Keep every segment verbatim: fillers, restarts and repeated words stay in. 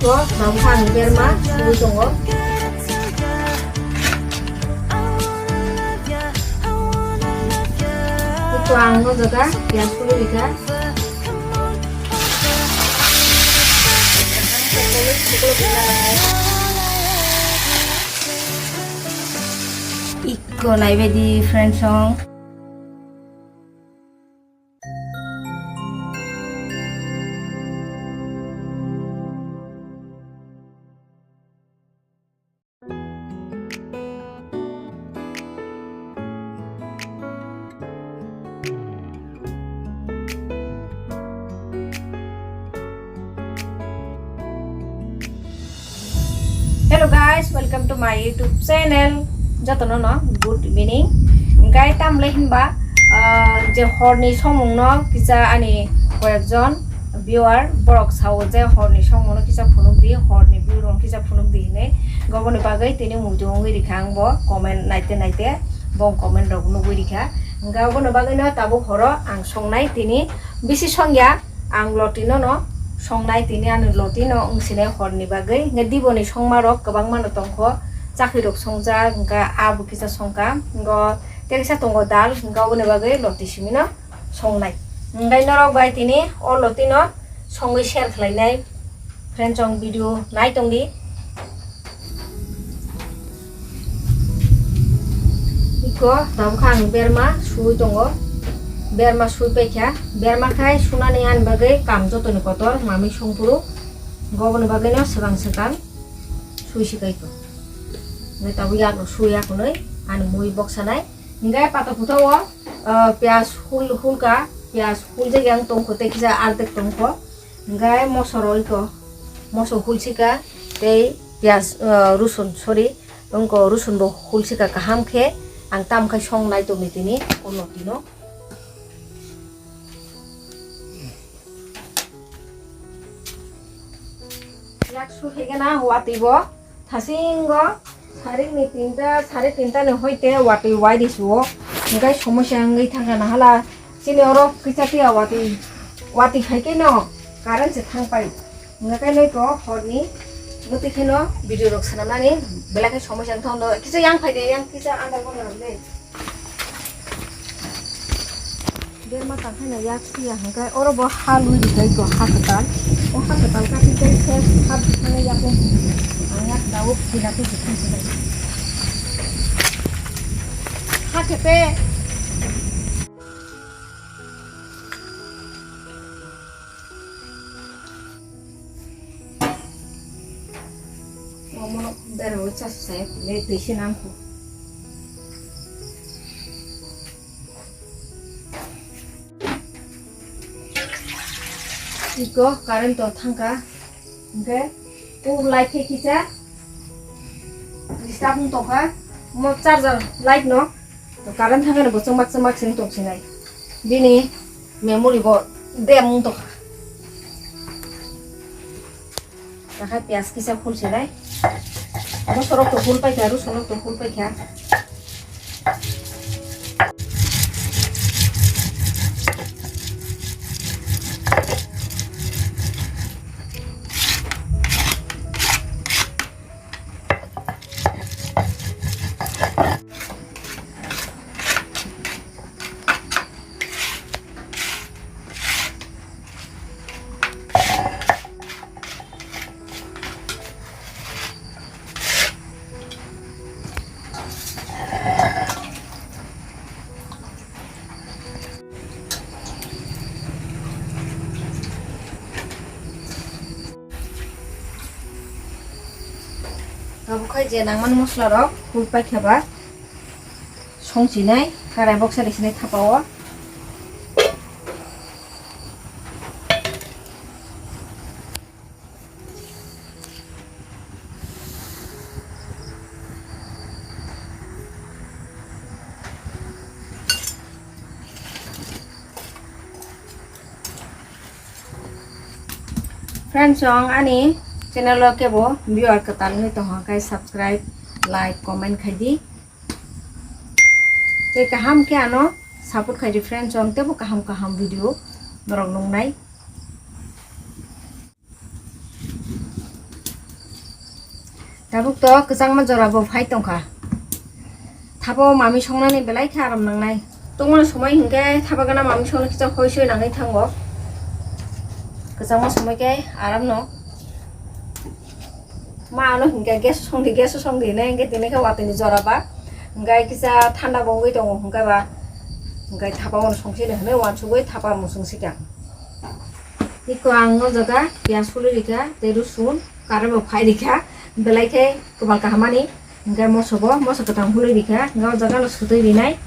Ko bangkha ang berma sui tongo. Iko ang no jaga piyaj sui rikha. Iko naibaidi friends song. Hello guys, welcome to my YouTube channel. Jotono no good evening. Hingkai tamle hinba, ah, je horni somung no kisa ani koyekjon viewer borok sao je horni somung no kisa phunuk di, horni view rok kisa phunuk di hinwi. Goboni bagwi tini muitu wngwi rikha ang bo comment naite naite, bo comment rok nugwi rikha. Hingka obono bagwi no tabuk horo ang songnai tini bisi songya. Ang loti no no songnai tini ani loti no wngsinai horni bagwi. Hingke diboni songma rok kwbangma no tongkho, chakri rok songjak, hingke abo kisa songkha, hingke teksa tongo dal, hingke oboni bagwi loti simi no songnai. Hingke norok bai tini o loti no songwi share khlainai. Friends, ang video nai tongdi. Iko tabukha ang berma sui tongo. Berma sui paikha. Berma khai sunani ani bagwi kam jotoni kotor mami songphuru. Goboni bagwino swkang swkang sui sikai ko. Ngai tabuk yak sui yak nui ani mui boksanai. Hingke pata phuta o, ah, piyaj hul, hulka, piyaj huljak yang tongkho, tei kisa ardek tongkho. Hingke moso roi ko, moso hulsika, tei piyaj, ah, rusun, sorry, wngko rusun bo hulsika kaham khe, ang tam khai song nai tongni tini, ulo tino. Yak su higena watwi bo. Thasingo sarikni tinta, sare tinta ni hoite watwi wai di suo. Hingke somosya wngwi thangkha nahala. Chini oro kisa tiya watwi, watwi hai khe no current se thang pai. Hingke kai noi ko horni muti kheno video rok sanamani belai khe somosya wngthang no. Kisa yang phai de, yang kisa andar bono rok de. Berma tangkhaina yak phiya hingke oro bo ha lui rikai ko ha kwtal. O ha kwtal kathi tei se ha bwkhakno yakung ang yak dawo phila khe se thang se. Ha khe pe. Omono bera o chasai le twi se nang kho. Iko current to thangka. Hingke o light khe kisa disturb wng tongkha. Mo charger light no. To current thangkhe no bo chwngmak chwngmak sini tongsinai. Bini memory bo dem wng tongkha. Takhai piyaj kisa phul sinai. Mosorok to phul paikha, rusunok to phul paikha. Abo khai je nangmani mosola rok phul paikha ba songchinai, karai boksa risinai thapa o. Friends, ang ani channel o kebo viewer kwtal wngwi tongkha khe subscribe, like, comment khai di. Tei kaham khe ano support khai di friends, ang teibo kaham kaham video norok nungnai. Tabuk to kwchangma jora bo phai tongkha. Thapa o mami songnani belai khe aram nangnai. Tongmani somoi hinkhe thapa gana mami songno kisa hoi soi nangwi thango. Kwchangma somoi khe aram no. Ma ano hinkhe gas songdi, gas songdi hinai hinkhe tini khe watwi ni jora ba. Hinkhe kisa thanda bo wngwi tongo hinkhe ba. Hinkhe thapa o songsi hinwi wansugwi thapa musung sikha. Iko ang o jaga piyaj hului rikha, tei rosun, kare bo phai rikha, belai khe kwbal kaham ani, hinkhe moso bo, moso kwthang hului rikha, hinkhe o jaga no sutwi rinai.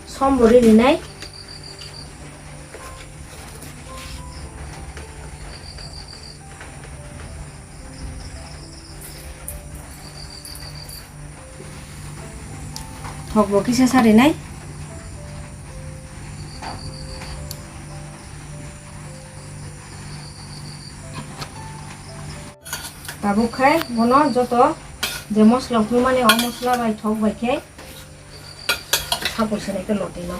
Som bo ri rinai. Thok bo kisa sarinai. Tabuk khai bono joto je mosla hwnmani o mosla bai thok bai khe. Sapul sinai khe lotino.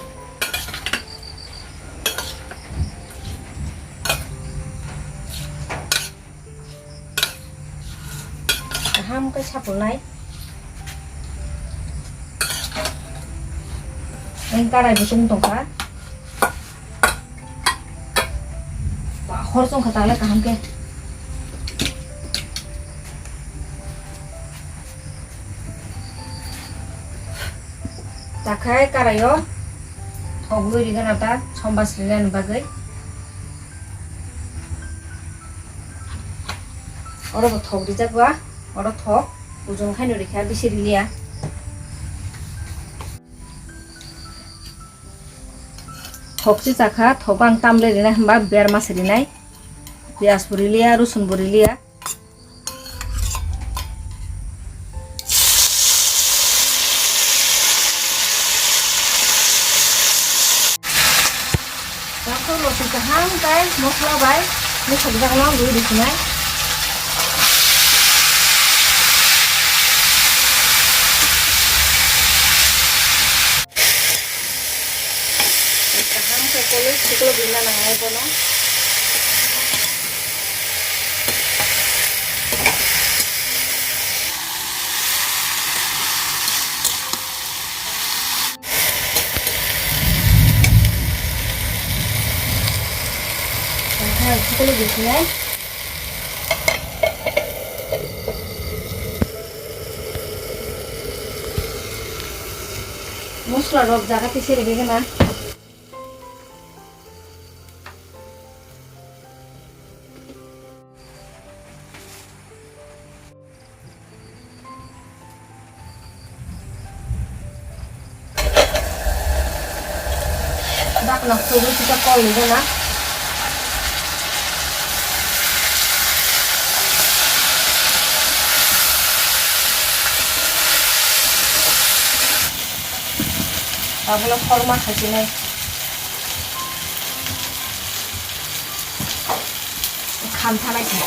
Kaham khe sapulnai. Ang karai bo chum tongkha. Ba, hor chum kha talai kaham khe. Takhai karaio thok wi rigana ta sombar srinani bagwi. Oro bo thok rijak ba, oro thok ujung khaino rikha bisi riliya. Thok si chakha, thok ang tamle rinai hwnba berma se rinai. Piyaj bo riliya, rosun bo riliya. Takhuk rosui kaham khe mosla bai bwsajak no guri rwsinai. Kaham khe koloi siklop rwna nangnai bono. Kaham siklop rwsinai. Mosla rok jaga twi seri begena. Dakna khulugwi kisa kol ni gana. Abono korma khaichinai. Khamthanai khe.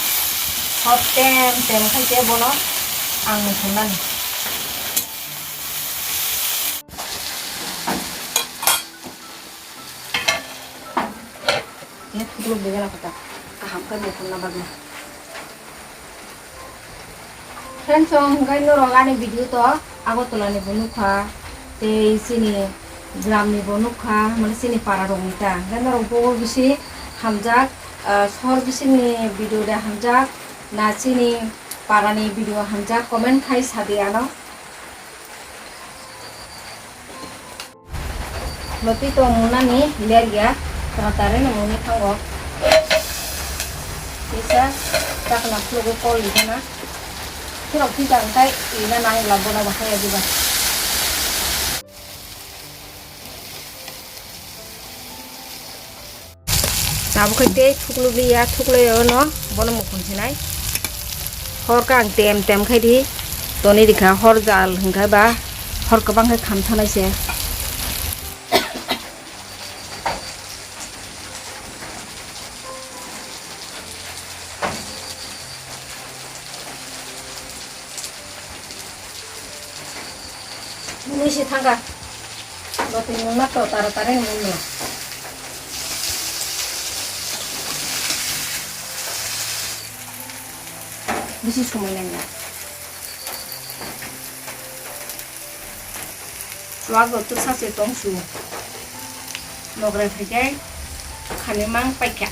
Hor tem tem khai khe bono ang muthungnani. Khe thukluk begena kota. Kaham khe muthunna bagwi. Friends, chwng hwnkhe norok ani video to Agartala ni bo nukha, tei chini gram ni bo nukha, mane chini para rok ni ta. Hwnkhe norok bo bisi hamjak, ah, sor bising ni video de hamjak, na chini para ni video hamjak, comment khai sadi ano. Loti tong mwnani ler ya, tara tare no mwnwi thango. Kisa chakna khulugwi kol rijana. Khirok twi jang tai rina nang la bono bahai ya diba. Abo khai tei thuklubli ya, thuklai ono bono mukhun sinai. Hor khe ang tem tem khai di toni rikha, hor jal hwnkhe ba hor kwbang khai kham thanai se. Mui se thangkha. Bo twi mungma to tara tara ni mungma. Bisi somoi nangya. Chuwak rok twksa se tong su. Nograi phai khe khani mang paikha.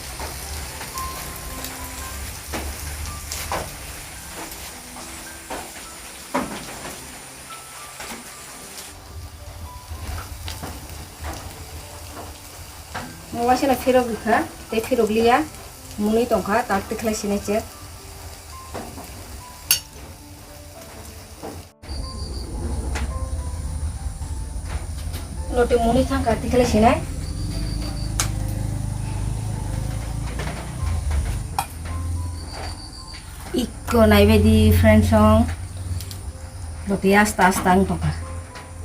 Mo waisa no phirok rikha, tei phirok liya, mwnwi tongkha, tak tikhlai sinai se. Loti mwnwi thangkha, tikhlai sinai. Ikko naibaidi friend song, loti asta asta wng tongkha.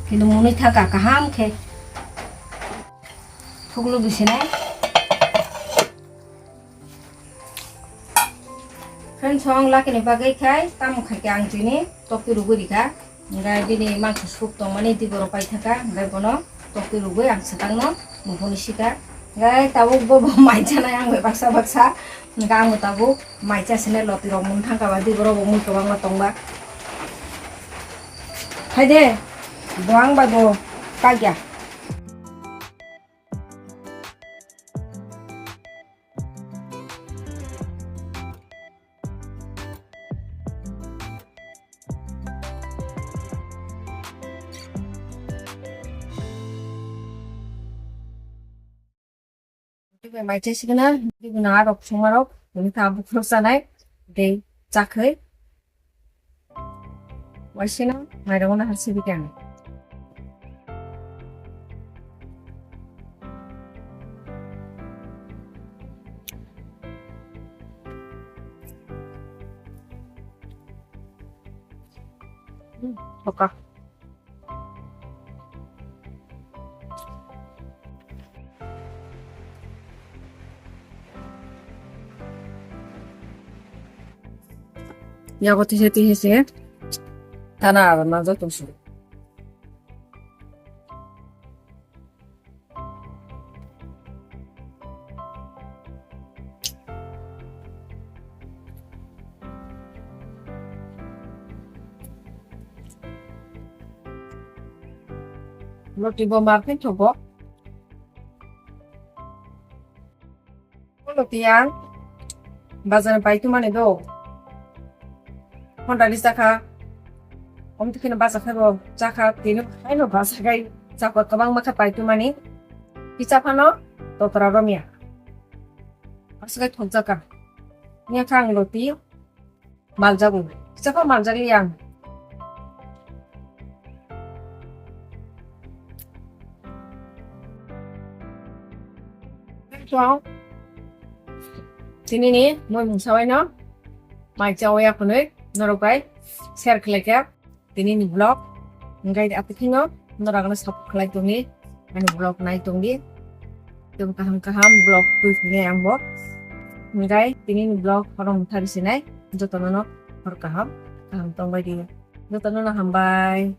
Kintu mwnwi thangkha kaham khe. Thuklu bisinai. Friend song lakini bagwi khai tamo khai khe ang chini tokti rugwi rikha. Hingkhe bini mangso soup tongmani twi borok paithaka, hingkhe bono tokti rugwi ang swkangno muphuni sika. Hingkhe tabuk bo, bo mai chanai ang bai baksa baksa. Hingkhe ang bo tabuk mai chasinai loti rok mung thangkha ba twi borok bo mui kwbangma tongba. Phaide, bo ang bai bo kagya. Mai chai sigana, bini arok sumarok, bini ta bukhuk sanai, dei chakhai. Waisino, mairok no harsi bikang. Hmm, oka. Yago tise tise se. Tana aro na joto su. Loti bo mar khe thogo. Loti ang bazar pai tumani do. Honda ni chakha. Om tikino bazar khai bo chakha tini hai no bazar khai chakha kwbang ma kha pai tumani. Kicha phano totra romya. Aswk thokjaka. Nya kha ang loti. Maljago. Kisa kok maljak liya ang. Tini ni moi mung sawai no. Mai chawai aphunui norok bai share khlai kha. Tini ni vlog. Hingkai aphikino norok no support khlai tongni. Ani vlog nai tongdi. Tei kaham kaham vlog twi phunai ang bo. Hingkai tini ni vlog horong thari sinai. Jotono no hor kaham, kaham tongbai di. Jotono no hambai.